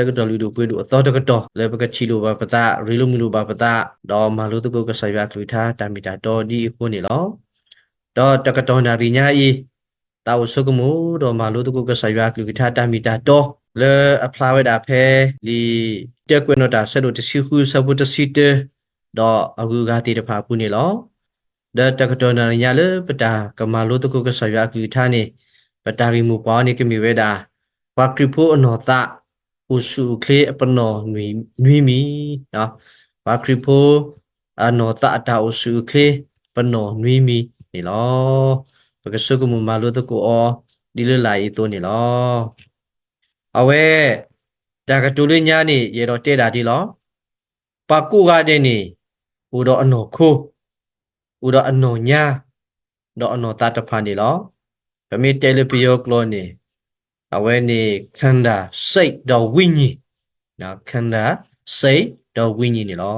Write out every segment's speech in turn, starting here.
ဆၢကတီၢ်လုၢ်ဒိၣ်ပှ့ၤဒိၣ်အသီတကတီၢ် လၢပကထံၣ်လိာ်ဘၣ်ပသး ရ့လိာ်မုာ်လိာ်ဘၣ်ပသး ဒီးမၤလိသကိးကစၢ်ယွၤအကလုၢ်ကထါတၢ်မ့ၢ်တၢ်တီဒ်အံၤအဃိန့ၣ်လီၤ. ဒီးတကတီၢ်နၣ်ရံၣ်ညါအံၤ သးအိၣ်ဆိကမိၣ်ဒီးမၤလိသကိးကစၢ်ယွၤအကလုၢ်ကထါတၢ်မ့ၢ်တၢ်တီ လၢအဖျါဝဲဒၣ်ဖဲ လံာ်တၢကွဲးနီၣ်တၢ်ဆၢဒိၣ်တဆံဃုဆၢဖိတဆံတၢ ဒီးအဂုၤအဂၤသ့ၣ်တဖၣ်အပူၤန့ၣ်လီၤ. ဒီးတကတီၢ်နၣ်ရံၣ်ညါလၢပတၢ်ကမၤလိသကိးကစၢ်ယွၤအကလုၢ်ကထါန့ၣ် ပတၢ်ဂ့ၢ်မိၢ်ပှၢ်အံၤန့ၣ်ကမ့ၢ်ဝဲဒၣ် ပှၤခရံာ်ဖိအနီၢ်သး အိၣ်ဆူၣ်အိၣ်ချ့အပနီၣ်နွံမံၤ, ပှၤခရံာ်ဖိ အနီၢ်သးအတၢ်အိၣ်ဆူၣ်အိၣ်ချ့ ပနီၣ်နွံမံၤန့ၣ်လီၤ. ပကဆိကမိၣ်မၤလိသကိးအီၤ ဒ်လၢလာ်အံၤအသိးန့ၣ်လီၤ. အဝဲ တၢ်ကတိၤလၢညါန့ၣ် ယအဲၣ်ဒိးတဲဒၣ်ဒ်လီၤ. ပှၤကိးဂၤဒဲးန့ၣ် အိၣ်ဒီးအနီၢ်ခိ အိၣ်ဒီးအနီၢ်ညါ ဒီးအနီၢ်သးတဖၣ်န့ၣ်လီၤ. ပမ့ၢ်တဲလၢပယီၤကျိာ်န့ၣ် အဝဲန့ၣ် ခန္ဓာ စိတ် ဒီး ဝိညာဉ်, ခန္ဓာ စိတ် ဒီး ဝိညာဉ် န့ၣ်လီၤ.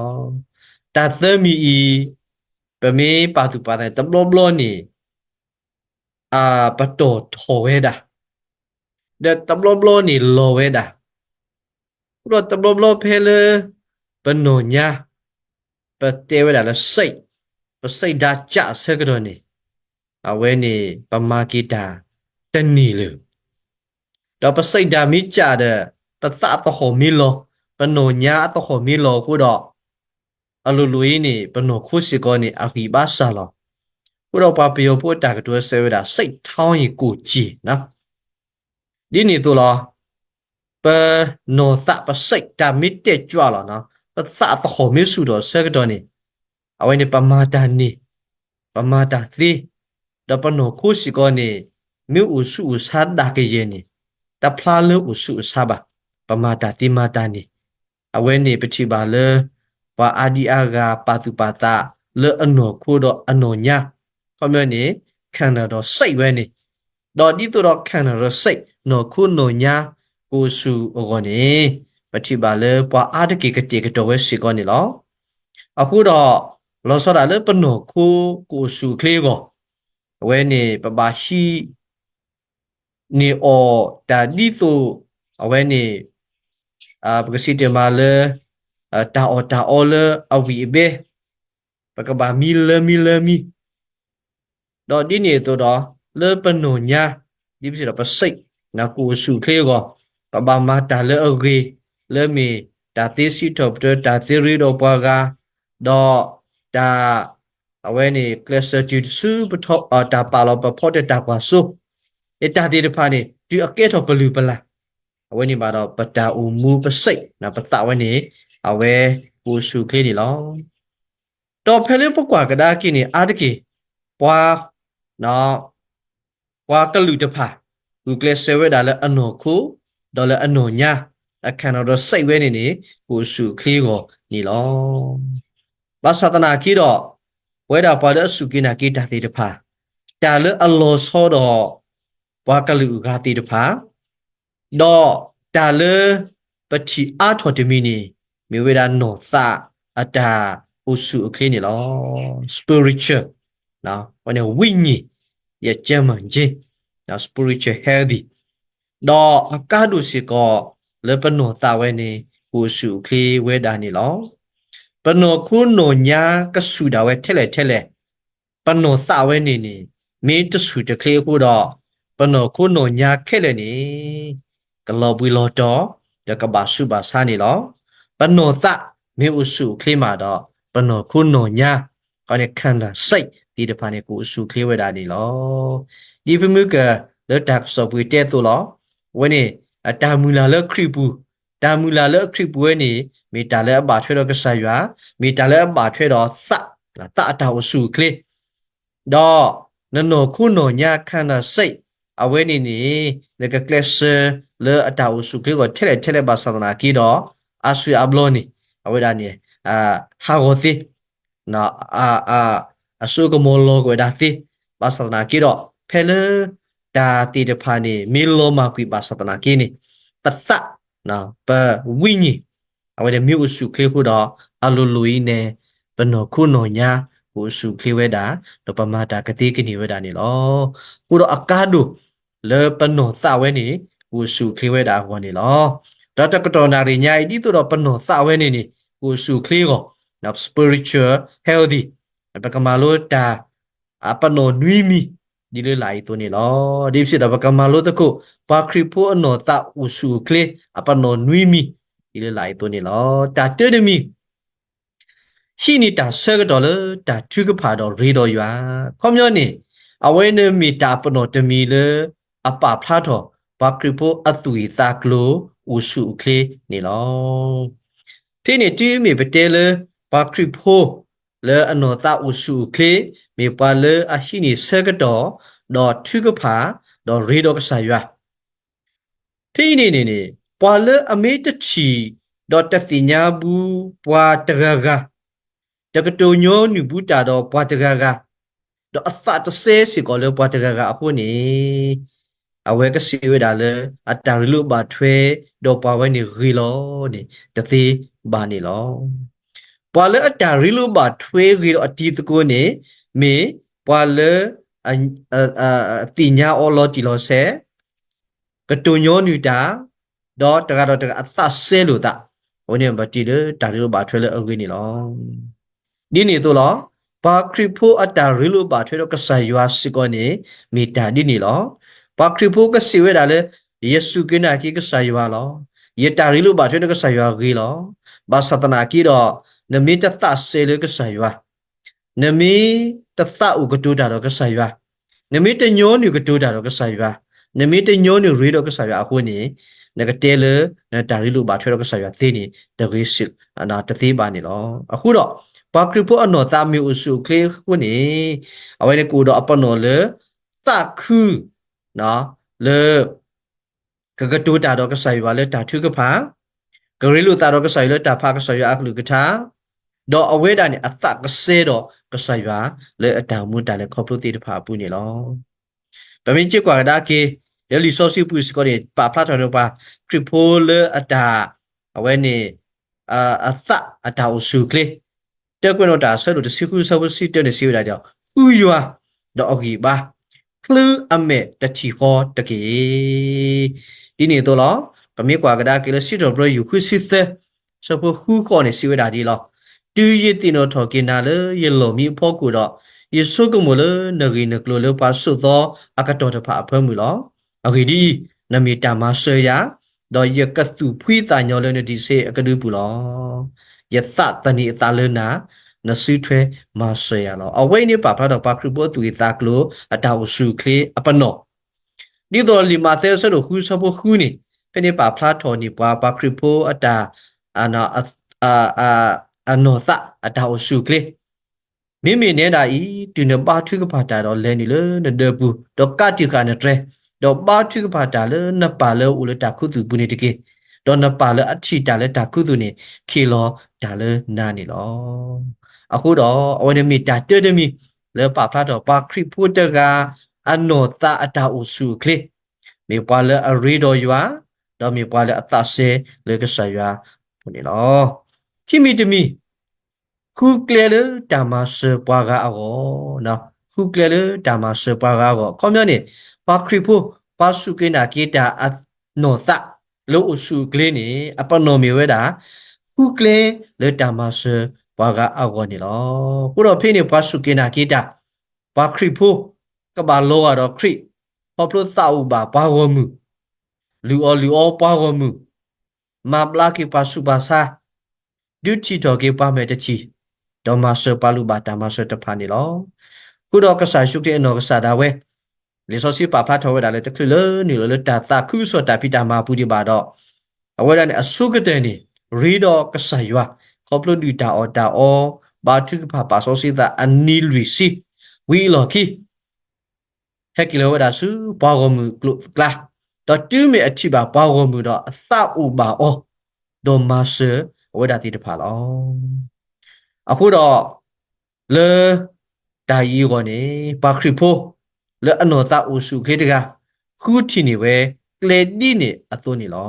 တၢ်သၢမံၤအံၤ ပမ့ၢ်ပာ်သူၣ်ပာ်သးန့ၣ် တဘျီဘျီန့ၣ် အပတီၢ်ထီၣ်ဝဲဒၣ်, ဒီးတဘျီဘျီန့ၣ်လီၤဝဲဒၣ်, အဃိဒီးတဘျီဘျီဖဲလၢ ပနီၢ်ညါ ပတဲဝဲဒၣ်လၢ စိတ်, ပစိတ်ဓာတ် ကၠးအဆၢကတီၢ်န့ၣ် အဝဲန့ၣ် ပမၤက့ၤတၢ်တန့ၢ်လၢၤ ဒီးပစိတ်ဓာတ် မ့ၢ်ကၠးဒီး ပသးအသဟီၣ်မ့ၢ်လီၤ, ပနီၢ်ညါအသဟီၣ်မ့ၢ်လီၤအဃိဒီး အလိၤလိၤအံၤန့ၣ် ပနီၢ်ခိစ့ၢ်ကီးန့ၣ် အဂံၢ်ဘါစၢ်လီၤ. အဃိဒီးပှၤပယီၤဖိအတၢ်ကတိၤစံးဝဲဒၣ် စိတ်ထောင်းရင် ကိုယ်ကျဉ်း ဒ်န့ၣ်အသိးလီၤ. ပနီၢ်သးပစိတ်ဓာတ် မ့ၢ်တဲာ်ကွံာ်လီၤ, ပသးအသဟီၣ်မ့ၢ်ဆူၣ်ထီၣ်အဆၢကတီၢ်န့ၣ် အဝဲန့ၣ် ပမၤတၢ်န့ၢ်, ပမၤတၢ်သ့, ဒီးပနီၢ်ခိစ့ၢ်ကီးန့ၣ် မ့ၢ်အိၣ်ဆူၣ်အိၣ်ဆါဒၣ်ကယဲၢ်န့ၣ် တဖျါလၢအိၣ်ဆူၣ်အိၣ်ဆါဘၣ်, ပမၤတၢ်သ့မၤတၢ်န့ၣ် အဝဲန့ၣ်ပထံၣ်ဘၣ်လၢ ပှၤအါဒံအါဂၤပာ်သူၣ်ပာ်သးလၢအနီၢ်ခိဒီးအနီၢ်ညါ, ခီပညီန့ၣ် ခန္ဓာ ဒီး စိတ် ဝဲန့ၣ်, ဒီးဒ်သိးဒီး ခန္ဓာ ဒီး စိတ် နီၢ်ခိနီၢ်ညါ ကအိၣ်ဆူၣ်အဂီၢ်န့ၣ် ပထံၣ်ဘၣ်လၢပှၤအါတက့ၢ်ကတဲာ်ကတီၤဝဲစ့ၢ်ကီးန့ၣ်လီၤ. အဃိဒီး လီၤဆီဒၣ်လၢပနီၢ်ခိကအိၣ်ဆူၣ်အိၣ်ချ့အဂီၢ်, အဝဲန့ၣ် ပဘၣ်ဟံးန့ၢ်အီၤတၢ်ဒ်သိး အဝဲန့ၣ် ပကစံးတဲာ်မးလၢ တၢ်အီၣ်တၢ်အီလၢအဝံၣ်အဘဲ, ပကဘၣ်မံလၢမံလၢမံ, ဒီးဒ်န့ၣ်အသိးဒီး လၢပနီၢ်ညါ ဒ်ပစံးဒီး ပစိတ် ကအိၣ်ဆူၣ်အိၣ်ချ့အဂီၢ်, ပဘၣ်မၤတၢ်လၢအဂ့ၤ, လၢမ့ၢ်တၢ်သ့စံးထီၣ်ပတြၢၤ, တၢ်သ့ရ့ဒီးပှၤဂၤ, ဒီးတၢ် အဝဲန့ၣ် ကျဲးစၢးတုၤဆူပထီၣ် တၢ်ပာ်လီၤပဖီတၢ်ကွၢ်စိ, တၢ်သ့ၣ်တဖၣ်န့ၣ် တုၤအကဲထီၣ်ပလုၢ်ပလၢ်, အဝဲန့ၣ်ဘၣ်ဒီး ပတၢ်အိၣ်မူပစိတ် ပသးဝဲန့ၣ် အဝဲကအိၣ်ဆူၣ်အိၣ်ချ့န့ၣ်လီၤ. ဒီးဖဲလၢပကွၢ်ကဒါက့ၤန့ၣ် အါတက့ၢ် ပှၤ ပှၤကလုာ်တဖၣ် ဂုာ်ကျဲးစၢးဝဲဒၣ်လၢအနီၢ်ခိ ဒီးလၢအနီၢ်ညါ အခန္ဓာ ဒီး စိတ် ဝဲန့ၣ်န့ၣ် ကအိၣ်ဆူၣ်အိၣ်ချ့အဂီၢ်န့ၣ်လီၤ. ဘၣ်ဆၣ်သနာ်က့ဒီး ပဝဲဒၣ်ပှၤလၢအစူၢ်က့ၤနာ်က့ၤတၢ်သ့ၣ်တဖၣ် တၢ်လၢအလီၤဆီဒီး ပှၤကလုာ်အဂၤသ့ၣ်တဖၣ် ဒီးတၢ်လၢပထံၣ်အါထီၣ်တမံၤန့ၣ် မ့ၢ်ဝဲဒၣ်နီၢ်သးအတၢ်အိၣ်ဆူၣ်အိၣ်ချ့န့ၣ်လီၤ. spiritual ဝဲန့ၣ် ဝိညာဉ် ရဲ့ကျန်းမာခြင်း spiritual healthy ဒီးအကါဒိၣ်စ့ၢ်ကီး လၢပနီၢ်သးဝဲန့ၣ် ကအိၣ်ဆူၣ်အိၣ်ချ့ဝဲဒၣ်န့ၣ်လီၤ. ပနီၢ်ခိနီၢ်ညါကဆူၣ်ဒၣ်ဝဲထဲလဲၣ်ထဲလဲၣ် ပနီၢ်သးဝဲန့ၣ်န့ၣ် မ့ၢ်တဆူၣ်တချ့အဃိဒီး ပနီၢ်ခိနီၢ်ညါခဲလၢာ်န့ၣ် ကလီၤဘှံးလီၤတီၤ ဒီးကဘၣ်ဆူးဘၣ်ဆါန့ၣ်လီၤ. ပနီၢ်သးမ့ၢ်အိၣ်ဆူၣ်အိၣ်ချ့မးဒီး ပနီၢ်ခိနီၢ်ညါ ခီန့ၣ် ခန္ဓာ စိတ် သ့ၣ်တဖၣ်န့ၣ် ကအိၣ်ဆူၣ်အိၣ်ချ့ဝဲဒၣ်န့ၣ်လီၤ. ဒ်ပမ့ၢ်က လၢတၢ်ကစီၣ်ပူၤတဲအသိးလီၤ. အဝဲန့ၣ် အတၢ်မုၢ်လၢ်လၢခရံာ်ပူၤ, တၢ်မုၢ်လၢ်လၢခရံာ်ပူၤဝဲန့ၣ် မ့ၢ်တၢ်လၢအဘၣ်ထွဲဒီးကစၢ်ယွၤ, မ့ၢ်တၢ်လၢအဘၣ်ထွဲဒီးသး, သးအတၢ်အိၣ်ဆူၣ်အိၣ်ချ့ ဒီးနနီၢ်ခိနီၢ်ညါ ခန္ဓာ စိတ် အဝဲန့ၣ်န့ၣ် နကကျဲးစၢးလၢအတၢ်အိၣ်ဆူၣ်အိၣ်ချ့အဂီၢ် ထဲလဲၣ်ထဲလဲၣ် ဘၣ်ဆၣ်သနာ်က့ဒီး အါစုအါဘျီန့ၣ် အဝဲဒၣ်န့ၣ် ဟးဂီၤသ့ အစိကမီၤလီၤကွံာ်ဝဲဒၣ်သ့, ဘၣ်ဆၣ်သနာ်က့ဒီး ဖဲလၢ တၢ်သ့ၣ်တဖၣ်န့ၣ် မ့ၢ်လီၤမၢ်ကွံာ်ဘၣ်ဆၣ်သနာ်က့န့ၣ် ပသး, ပဝိညာဉ် အဝဲန့ၣ်မ့ၢ်အိၣ်ဆူၣ်အိၣ်ချ့အဃိဒီး အလိၤလိၤအံၤန့ၣ် ပနီၢ်ခိနီၢ်ညါ ကအိၣ်ဆူၣ်အိၣ်ချ့ဝဲဒၣ် ဒီးပမၤတၢ်ကသ့ကန့ၢ်ဝဲဒၣ်န့ၣ်လီၤ. အဃိဒီးအကါဒိၣ် လၢပနီၢ်သးဝဲန့ၣ် ကအိၣ်ဆူၣ်အိၣ်ချ့ဝဲဒၣ်အဂီၢ်န့ၣ်လီၤ. ဒီးတကတီၢ်နၣ်ရံၣ်ညါအံၤ ဒ်သိးဒီးပနီၢ်သးဝဲန့ၣ်န့ၣ် ကအိၣ်ဆူၣ်အိၣ်ချ့အဂီၢ်, spiritual healthy, ပကမၤလိတၢ် အပနီၣ်နွံမံၤ ဒ်လၢလာ်အံၤအသိးန့ၣ်လီၤ. ဒ်ပစံးဒီး ပကမၤလိသကိး ပှၤခရံာ်ဖိအနီၢ်သးအိၣ်ဆူၣ်အိၣ်ချ့ အပနီၣ်နွံမံၤ ဒ်လၢလာ်အံၤအသိးန့ၣ်လီၤ. တၢ်တၢတမံၤ ဟံးန့ၢ်တၢ်ဆၢကတီၢ်လၢတၢ်ထုကဖၣ်ဒီးရ့ဒီးယွၤ. ခီပညီန့ၣ် အဝဲန့ၣ်မ့ၢ်တၢ်ပနီၣ်တမံၤလၢ အပာ်ဖျါထီၣ် ပှၤခရံာ်ဖိအသူၣ်ဂ့ၢ်သးကျိၤ အိၣ်ဆူၣ်အိၣ်ချ့န့ၣ်လီၤ. ဖဲန့ၣ်တုၤမ့ၢ်ပတဲလၢ ပှၤခရံာ်ဖိ လၢအနီၢ်သးအိၣ်ဆူၣ်အိၣ်ချ့ မ့ၢ်ပှၤလၢအဟံးန့ၢ်ဆၢကတီၢ် ဒီးထုကဖၣ် ဒီးရ့ဒီးကစၢ်ယွၤ ဖဲအံၤန့ၣ်န့ၣ်န့ၣ် ပှၤလၢအမ့ၢ်တထံၣ် ဒီးတသ့ၣ်ညါဘူးပှၤတဂၤဂၤ, တကတိၤညီနုၢ်ဘူးတၢ်ဒီးပှၤတဂၤဂၤ, ဒီးအသးတစဲစ့ၢ်ကီးလၢပှၤတဂၤဂၤအဃိန့ၣ်, အဝဲကစံးဝဲဒၣ်လၢ အတၢ်ရ့လိာ်ဘၣ်ထွဲ ဒီးပှၤဝဲန့ၣ်ဂ့ၤလီၤန့ၣ် တသ့ဘၣ်န့ၣ်လီၤ. ပှၤလၢအတၢ်ရ့လိာ်ဘၣ်ထွဲဂ့ၤဒီးအတံၤသကိးန့ၣ် မ့ၢ်ပှၤလၢ သ့ၣ်ညါအီၤလီၤတံၢ်လီၤဆဲး, ကတိၤညီနုၢ်တၢ်, ဒီးတဂၤဒီးတဂၤအသးစဲလိာ်သး, အဝဲန့ၣ်ပထံၣ်လၢတၢ်ရ့လိာ်ဘၣ်ထွဲလၢအဂ့ၤန့ၣ်လီၤ. ဒ်န့ၣ်အသိးလီၤ. ပှၤခရံာ်ဖိအတၢ်ရ့လိာ်ဘၣ်ထွဲဒီးကစၢ်ယွၤစ့ၢ်ကီးန့ၣ် မ့ၢ်တၢ်ဒ်န့ၣ်လီၤ. ပှၤခရံာ်ဖိကစံးဝဲဒၣ်လၢ ယစူၢ်က့ၤနာ်က့ၤကစၢ်ယွၤလီၤ. ယတၢ်ရ့လိာ်ဘၣ်ထွဲဒီးကစၢ်ယွၤဂ့ၤလီၤ. ဘၣ်ဆၣ်သနာ်က့ဒီး နမ့ၢ်တသးစဲလၢကစၢ်ယွၤ နမ့ၢ်တသးအိၣ်ကတိၤတၢ်ဒီးကစၢ်ယွၤ, နမ့ၢ်တညီနုၢ်ကတိၤတၢ်ဒီးကစၢ်ယွၤ, နမ့ၢ်တညီနုၢ်ရ့ဒီးကစၢ်ယွၤအဃိန့ၣ်, နကတဲလၢနတၢ်ရ့လိာ်ဘၣ်ထွဲဒီးကစၢ်ယွၤသ့န့ၣ် တဂ့ၤစ့ၢ်, တသ့ဘၣ်န့ၣ်လီၤ. အဃိဒီး ပှၤခရံာ်ဖိအနီၢ်သးမ့ၢ်အိၣ်ဆူၣ်အိၣ်ချ့အဃိန့ၣ်, အဝဲန့ၣ်ကအိၣ်ဒီးအပနီၣ်လၢ သးခု လၢ ကကတိၤတၢ်ဒီးကစၢ်ယွၤလၢတၢ်ထုကဖၣ်, ကရ့လိာ်သးဒီးကစၢ်ယွၤလၢတၢ်ဖးကစၢ်ယွၤအကလုၢ်ကထါ, ဒီးအဝဲဒၣ်န့ၣ် အသးကစဲဒီးကစၢ်ယွၤလၢအတၢ်အိၣ်မူတၢ်လဲၤခီဖျိသ့ၣ်တဖၣ်အပူၤန့ၣ်လီၤ. ပမ့ၢ်က့ၤကွၢ်ကဒါက့ၤ လၢလံာ်စီဆှံပူၤစ့ၢ်ကီးန့ၣ် ပာ်ဖျါထီၣ်န့ၢ်ပှၤ ခရံာ်ဖိလၢအတၢ် အဝဲန့ၣ် အသးအတၢ်အိၣ်ဆူၣ်အိၣ်ချ့ တၢကွဲးနီၣ်တၢ်အဆၢဒိၣ်တဆံဃု အဆၢဖိတဆံတၢန့ၣ် စံးဝဲဒၣ်ဒီး ဃုယွၤဒီးအဂံၢ်အဘါ, ချုးအမဲာ်တထံၣ်ဃီတက့ၢ်. ဒ်န့ၣ်အသိးလီၤ. ပမ့ၢ်ကွၢ်ကဒါက့ၤလၢစံးထီၣ်ပတြၢၤ ယူၢ်ဃုဆံသၢ အဆၢဖိဃုဃိးန့ၣ် စံးဝဲဒၣ်ဒ်လီၤ. တုၤယသ့ၣ်နီၣ်ထီၣ်က့ၤနၤလၢယလီၢ်မံအဖီခိၣ်ဒီး, ယဆိကမိၣ်လၢနဂ့ၢ်နကျိၤလၢပှၤဆိးသီအကတီၢ်တဖၣ်အဖၢမုၢ်လီၤ. အဂ့ၢ်ဒ်အံၤ, နမ့ၢ်တၢ်မၤစၢၤယၤ, ဒီးယကသူၣ်ဖှံသးညီလၢနဒံးဆ့အကဒုပူၤလီၤ. ယသးသန့ၤအသးလၢနၤ, နစုထွဲမၤစၢၤယၤလီၤ. အဝဲအံၤန့ၣ်ပာ်ဖျါထီၣ်ပှၤခရံာ်ဖိအသူၣ်ဂ့ၢ်သးကျိၤ အတၢ်အိၣ်ဆူၣ်အိၣ်ချ့အပနီၣ်, ဒ်သိးလံာ်မးသဲအဆၢဒိၣ်ဃု အဆၢဖိဃုန့ၣ်, ဖဲန့ၣ်ပာ်ဖျါထီၣ်န့ၢ်ပှၤ ပှၤခရံာ်ဖိအတၢ် အနီၢ်သးအတၢ်အိၣ်ဆူၣ်အိၣ်ချ့, မ့မ့ၢ်နဲဒၣ်အံၤ, တုၤနဘါထုကဖၣ်တၢ်ဒီးလဲၤနုာ်လၢနဒၢးပူၤ, ဒီးကးတံာ်ဃာ်နတြဲၤ, ဒီးဘါထုကဖၣ်တၢ်လၢနပၢ်လၢအအိၣ်လၢတၢ်ခူသူၣ်ပူၤန့ၣ်တက့ၢ်. ဒီးနပၢ်လၢအထံၣ်တၢ်လၢတၢ်ခူသူၣ်န့ၣ် ခ့ၣ်လီၤတၢ်လၢနၤန့ၣ်လီၤ. အဃိဒီး အဝဲန့ၣ်မ့ၢ်တၢ်တၢတမံၤ လၢပာ်ဖျါထီၣ်ပှၤခရံာ်ဖိတဂၤ အနီၢ်သးအတၢ်အိၣ်ဆူၣ်အိၣ်ချ့, မ့ၢ်ပှၤလၢအရ့ဒီးယွၤ, ဒီးမ့ၢ်ပှၤလၢအသးစဲလၢကစၢ်ယွၤအပူၤန့ၣ်လီၤ. ခံမံၤတမံၤ, ဃုကျဲလၢတၢ်မၤစၢၤပှၤဂၤအဂီၢ်, ဃုကျဲလၢတၢ်မၤစၢၤပှၤဂၤအဂီၢ်. အခီပညီန့ၣ်, ပှၤခရံာ်ဖိ ပှၤစူၢ်က့ၤနာ်က့ၤတၢ်အနီၢ်သး လၢအိၣ်ဆူၣ်အိၣ်ချ့န့ၣ် အပနီၣ်မ့ၢ်ဝဲဒၣ် ဃုကျဲလၢတၢ်မၤစၢၤပှၤဂၤအဂီၢ်န့ၣ်လီၤ. အဃိဒီးဖဲန့ၣ် ပှၤစူၢ်က့ၤနာ်က့ၤတၢ်, ပှၤခရံာ်ဖိ ကဘၣ်လီၤဂာ်ဒီးခရံာ်, ခီဖျိသးအိၣ်ဘၣ်ပှၤဂီၢ်မုၢ်, လုၢ်အီၣ်လုၢ်အီပှၤဂီၢ်မုၢ်, မၤဘျါက့ၤပှၤဆူးပှၤဆါ, ဒုးထံၣ်ထီၣ်က့ၤပှၤမဲာ်တထံၣ်, ဒီးမၤစၢၤပှၤလိၣ်ဘၣ်တၢ်မၤစၢၤတဖၣ်န့ၣ်လီၤ. အဃိဒီးကစၢ်ယ့ၣ်ၡူးခရံာ်အနီၢ်ကစၢ်ဒၣ်ဝဲ, လံာ်စီဆှံပာ်ဖျါထီၣ်ဝဲဒၣ်လၢတချုးလၢနုာ်လီၤလၢတၢ်သးခုကစီၣ်တၢ်ဖံးတၢ်မၤအပူၤဒံးဘၣ်ဒီး, အဝဲဒၣ်န့ၣ်အဆိကတၢၢ်န့ၣ် ရ့ဒီးကစၢ်ယွၤ, ခီဖျိဒုၣ်တၢ်အီၣ်တၢ်အီ, ဘါထုကဖၣ်ပာ်စီဆှံသးအနံၤလွံၢ်ဆံ, ဝံၤအလီၢ်ခံ ဟဲက့ၤလီၤဝဲဒၣ်ဆူပှၤဂီၢ်မုၢ်ကျိာ်ကျါ, ဒီးတုၤမ့ၢ်အထံၣ်ဘၣ်ပှၤဂီၢ်မုၢ်ဒီးအသးအိၣ်ဘၣ်အီၤ, ဒီးမၤစၢၤအဝဲဒၣ်သ့ၣ်တဖၣ်လီၤ. အဃိဒီး လၢတၢ်အံၤအဂီၢ်န့ၣ် ပှၤခရံာ်ဖိ လၢအနီၢ်သးအိၣ်ဆူၣ်အိၣ်ချ့တဂၤ ဃုထံၣ်န့ၢ်ဝဲ ကျဲဒ်န့ၣ်အသိးန့ၣ်လီၤ.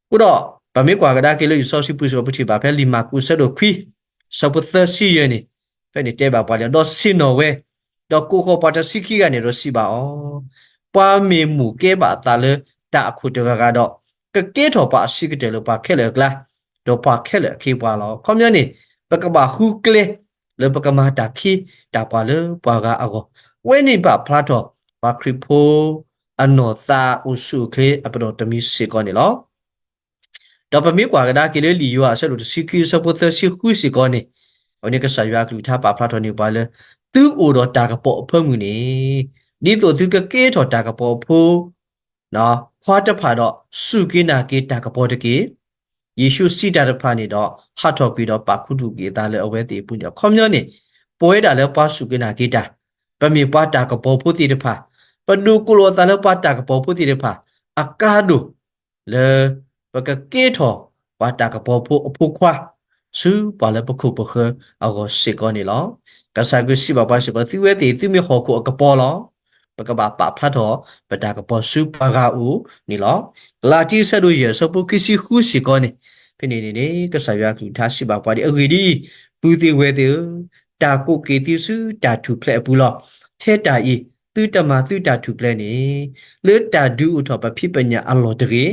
အဃိဒီး ပမ့ၢ်ကွၢ်ကဒါက့ၤလၢလံာ်စီဆှံပူၤစ့ၢ်ကီး ပထံၣ်ဘၣ်ဖဲလံာ်မၢ်ကူးအဆၢဒိၣ်ခွံ အဆၢဖိသၢဆံယဲၢ်န့ၣ်, ဖဲန့ၣ်တဲဘၣ်ပှၤလၢ ဒီးဆ့ၣ်နီၤဝဲ, ဒီးကိးဃီၤပှၤတဆံခံဂၤန့ၣ်ဒီးစံးဘၣ်အီၤ, ပှၤမ့ၢ်မိၣ်ကဲဘၣ်အသးလၢတၢ်အခိၣ်တဂၤဂၤဒီး ကကဲထီၣ်ပှၤအဆံးကတၢၢ်လၢပှၤခဲလၢာ်အကျါ, ဒီးပှၤခဲလၢာ်အခ့အပှၤလီၤ. အခီပညီန့ၣ် ပကဘၣ်ဃုကျဲ လၢပကမၤတၢ်ခ့တၢ်ပှၤလၢပှၤဂၤအဂီၢ်, အဝဲန့ၣ်ဘၣ်ဖျါထီၣ် ပှၤခရံာ်ဖိအနီၢ်သးအိၣ်ဆူၣ်အိၣ်ချ့အပနီၣ်တမံၤစ့ၢ်ကီးန့ၣ်လီၤ. ဒီးပမ့ၢ်ကွၢ်ကဒါက့ၤလၢလံာ်ယိၤဟၣ်အဆၢဒိၣ်တဆံခွံ အဆၢဖိသၢဆံဃုစ့ၢ်ကီးန့ၣ်, အဝဲန့ၣ်ကစၢ်ယွၤအကလုၢ်ကထါပာ်ဖျါထီၣ်န့ၢ်ပှၤလၢ သုအိၣ်ဒီးတၢ်ကပီၤအဖၢမုၢ်န့ၣ်, ဒ်သိးသုကကဲထီၣ်တၢ်ကပီၤဖိ ခွါတဖၣ်ဒီး စူၢ်က့ၤနာ်က့ၤတၢ်ကပီၤတက့ၢ်. ယ့ၣ်ၡူးစံးတၢ်တဖၣ်န့ၣ်ဒီး ဟးထီၣ်ကွံာ်ဒီးပာ်ခူသူၣ်ကွံာ်အသးလၢအဝဲသ့ၣ်အပူၤန့ၣ်, အခီပညီန့ၣ် ပဝဲဒၣ်လၢပှၤစူၢ်က့ၤနာ်က့ၤတၢ်, ပမ့ၢ်ပှၤတၢ်ကပီၤဖိသ့ၣ်တဖၣ်, ပဒိးကိးလီၤသးလၢပှၤတၢ်ကပီၤဖိသ့ၣ်တဖၣ် အကါဒိၣ် လၢပကကဲထီၣ်ပှၤတၢ်ကပီၤဖိအဖိခွါ ဆူပှၤလၢပခိၣ်ပဃၢၤအဂီၢ်စ့ၢ်ကီးန့ၣ်လီၤ. ကစၢ်ခရံာ်စံးဘၣ်ပှၤစ့ၢ်ကီး, သုဝဲသ့ၣ် သုမ့ၢ်ဟီၣ်ခိၣ်အကပီၤလီၤ. ပကဘၣ်ပာ်ဖျါထီၣ်ပတၢ်ကပီၤဆူပှၤဂၤအအိၣ်န့ၣ်လီၤ. ကလၤတံ အဆၢဒိၣ်ယဲၢ် အဆၢဖိခံဆံဃုစ့ၢ်ကီးန့ၣ်, ဖဲန့ၣ်န့ၣ်န့ၣ် ကစၢ်ယွၤအကလုၢ်ကထါစံးဘၣ်ပှၤဒ်အံၤ, အဂ့ၢ်ဒ်အံၤ, ပုၢ်သ့ၣ်ဝဲၢ်သ့ၣ်ဧၢ, တၢ်ကိးက့ၤသုဆူတၢ်ထူၣ်ဖျဲးအပူၤလီၤ. ထဲတၢ်အံၤ, သုတမၤသုတၢ်ထူၣ်ဖျဲးန့ၣ် လၢတၢ်ဒုးအိၣ်ထီၣ်ပဖံးပညၣ်အလီၢ်တဂ့ၤ,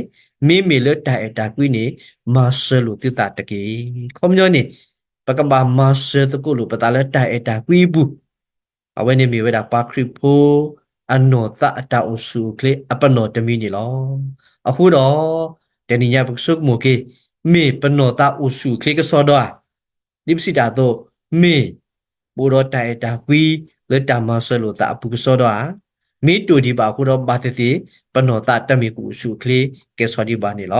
မ့မ့ၢ်လၢတၢ်အဲၣ်တၢ်ကွံန့ၣ် မၤစၢၤလိာ်သုသးတက့ၢ်. အခီပညီန့ၣ် ပကဘၣ်မၤစၢၤသကိးလိာ်ပသးလၢတၢ်အဲၣ်တၢ်ကွံအပူၤ, အဝဲန့ၣ်မ့ၢ်ဝဲဒၣ်ပှၤခရံာ်ဖိ အနီၢ်သးအတၢ်အိၣ်ဆူၣ်အိၣ်ချ့အပနီၣ်တမံၤန့ၣ်လီၤ. အဃိဒီး တနံၤညါပကဆိကမိၣ်က့ၤ, မ့ၢ်ပနီၢ်သးအိၣ်ဆူၣ်အိၣ်ချ့ကစီဒီဧါ, ဒ်ပစံးတၢ်အသိး, မ့ၢ် ပအိၣ်ဒီးတၢ်အဲၣ်တၢ်ကွံလၢတၢ်မၤစၢၤလိာ်သးအပူၤကစီဒီဧါ. မ့ၢ်တိၢ်ဒံးဘၣ်အဃိဒီး ဘၣ်သ့ၣ်သ့ၣ် ပနီၢ်သးတမ့ၢ်ကအိၣ်ဆူၣ်အိၣ်ချ့ကဲဆိးဒံးဘၣ်န့ၣ်လ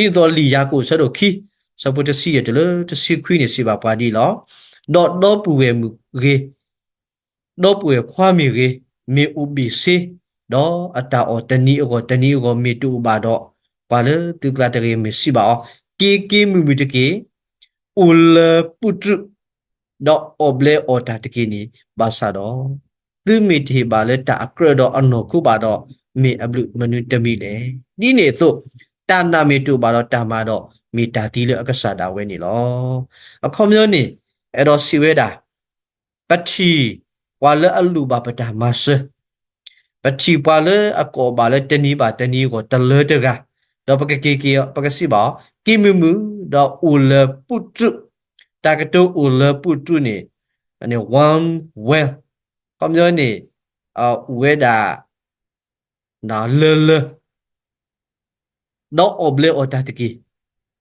ီၤ. ဒ်သိးလံာ်ယၤကိာ်အဆၢဒိၣ်ခံ အဆၢဖိတဆံယဲၢ်တုၤလၢတဆံခွံန့ၣ် စံးဘၣ်ပှၤဒ်အံၤလီၤ. ဒီးဒီပုၢ်ဝဲၢ်မုၣ်ဂ့ၤ, ဒီပုၢ်ဝဲၢ်ခွါမ့ၢ်ဂ့ၤ, မ့ၢ်အိၣ်ဘ့ၣ်ဆ့, ဒီးအတၢ်အီၣ်တနံၤအဂီၢ်တနံၤအဂီၢ်မ့ၢ်တအိၣ်ဘၣ်ဒီး, ပှၤလၢသုကျါတဂ့ၤ မ့ၢ်စံးဘၣ်အီၤ, က့ၤက့ၤမုာ်မုာ်တက့ၢ်. အိၣ်လၢပူၣ်တြူး, ဒီးအီၣ်ဘျဲအီၣ်တၢ်တက့ၢ်န့ၣ်, ဘၣ်ဆၣ်ဒီး သုမ့ၢ်တဟ့ၣ်ဘၣ်လၢတၢ်အကြၢးဒီးအနီၢ်ခိဘၣ်ဒီး, မ့ၢ်အဘျုးမနုၤတမံၤလဲၣ်. ဒ်န့ၣ်အသိး, တၢ်နာ်မ့ၢ်တအိၣ်ဘၣ်ဒီးတၢ်မၤဒီး, မ့ၢ်တၢ်သံလၢအကစၢ်ဒၣ်ဝဲန့ၣ်လီၤ. အခီပညီန့ၣ်, အဲၣ်ဒိးစံးဝဲဒၣ်, ပထံၣ်ပှၤလၢအလိၣ်ဘၣ်ပတၢ်မၤစၢၤ, ပထံၣ်ပှၤလၢအကိးဘၣ်လၢတနံၤဘၣ်တနံၤအဂီၢ်တလၢတဂၤ, ဒီးပကက့ၤက့ၤအီၤ, ပကစံးဘၣ်အီၤ, က့ၤမုာ်မုာ်, ဒီးအိၣ်လၢပူၣ်တြူး, တၢ်ကတိၤအိၣ်လၢပူၣ်တြူးန့ၣ်, န့ၣ် warm well, အခီပညီန့ၣ်, အိၣ်ဝဲဒၣ် လၢလၢ ဒီးအီၣ်ဘျဲအီၣ်တၢ်တက့ၢ်.